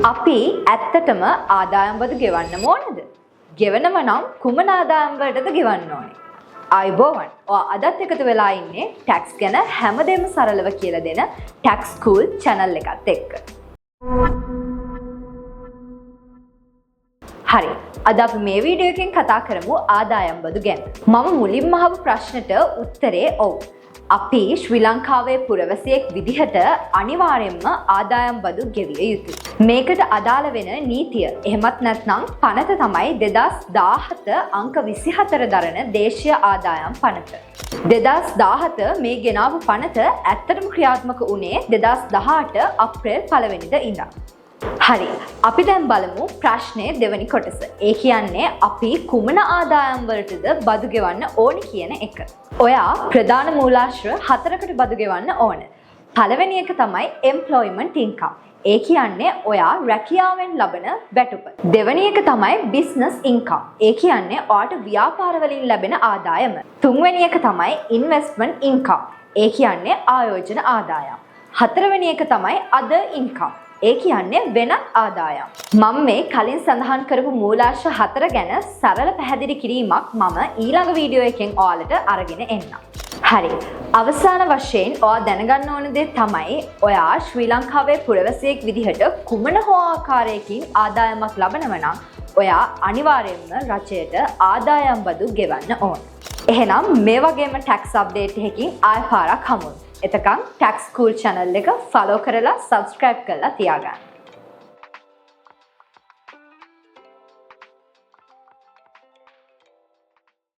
අපි ඇත්තටම ආදායම් බදු ගෙවන්න ඕනද? ගෙවනව නම් කුමන ආදායම් වලටද ගෙවන්න ඕනේ? ආයුබෝවන්. ඔයා අදත් එකතු වෙලා ඉන්නේ ටැක්ස් ගැන හැමදේම සරලව කියලා දෙන ටැක්ස් ස්කූල් චැනල් එකත් එක්ක. හරි. අද අපි මේ වීඩියෝ එකෙන් කතා කරමු ආදායම් බදු ගැන. මම මුලින්ම අහපු ප්‍රශ්නෙට උත්තරේ ඔව්. අපි ශ්‍රී ලංකාවේ පුරවැසියෙක් විදිහට අනිවාර්යයෙන්ම ආදායම් බදු ගෙවිය යුතුයි. මේකට අදාළ වෙන නීතිය එහෙමත් නැත්නම් පනත තමයි 2017 අංක 24 දරන දේශීය ආදායම් පනත. 2017 මේ ගෙනාවු පනත ඇත්තටම ක්‍රියාත්මක වුණේ 2018 අප්‍රේල් 1 වෙනිදා ඉඳන්. හරි, අපි දැන් බලමු ප්‍රශ්නයේ දෙවනි කොටස. ඒ කියන්නේ අපි කුමන ආදායම් වලටද බදු ගෙවන්න ඕනි කියන එක. ඔයා ප්‍රධාන මූලාශ්‍ර හතරකට බදු ගෙවන්න ඕන. පළවෙනි එක තමයි එම්ප්ලොයිමන්ට් ඉන්කම්. ඒ කියන්නේ ඔයා රැකියාවෙන් ලබන වැටුප. දෙවැනි එක තමයි බිස්නස් ඉන්කම්. ඒ කියන්නේ ඔයාට ව්‍යාපාර වලින් ලැබෙන ආදායම. තුන්වෙනි එක තමයි ඉන්වෙස්ට්මන්ට් ඉන්කම්. ඒ කියන්නේ ආයෝජන ආදායම්. හතරවෙනි එක තමයි අදර් ඉන්කම්. ඒ කියන්නේ වෙනත් ආදායම්. මම මේ කලින් සඳහන් කරපු මූලාශ්‍ර හතර ගැන සරල පැහැදිලි කිරීමක් මම ඊළඟ වීඩියෝ එකෙන් ඔයාලට අරගෙන එන්නම්. හරි. අවසාන වශයෙන් ඔයා දැනගන්න ඕන දේ තමයි ඔයා ශ්‍රී ලංකාවේ පුරවැසියෙක් විදිහට කුමන හෝ ආකාරයකින් ආදායමක් ලබනව නම් ඔයා අනිවාර්යයෙන්ම රජයට ආදායම් බදු ගෙවන්න ඕන. එහෙනම් මේ වගේම ටැක්ස් අප්ඩේට් එකකින් ආය පාරක් හමු වෙමු. එතකන් ටැක්ස් ස්කූල් චැනල් එක ෆලෝ කරලා සබ්ස්ක්‍රයිබ් කරලා තියාගන්න.